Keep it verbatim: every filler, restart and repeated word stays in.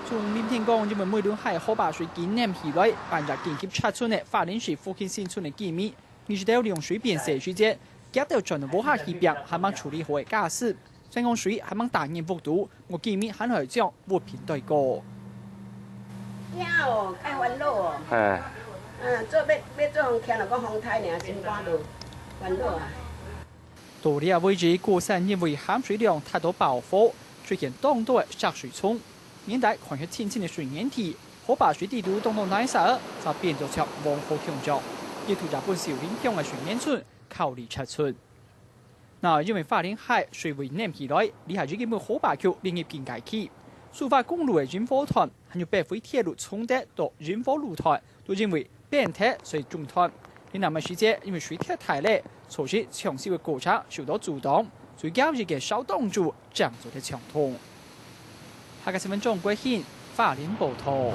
總林天講，因為美崙溪河壩水緊淰起來，半夜緊急撤村个花蓮市福興新村个居民，二十到涼水變細時節，佢兜轉到屋下去拚，還吂處理好个家私， 山洪水還吂打入屋肚，無居民還來將物品帶過。呀哦，蓋煩惱哦。哎。嗯，做要要做紅天了，講風颱呢，真趕路，煩惱啊。到這位置，過山因為鹹水量達到飽和，出現當多个積水沖。原來看起清清个水源地，河壩水底肚當多泥沙仔，就變做像黃河共樣，一度也分受影響个水源村考慮撤村。 那因為花蓮溪水位淰起來，這下已經分河壩區列入警戒區。蘇花公路个仁和段，還有北迴鐵路崇德到仁和路段，都因為變低所以中斷。這南个時節，因為水忒大了，造成搶修个過程受到阻擋，所以交易个小檔主正做得暢通。客家新聞張國興，花蓮報導。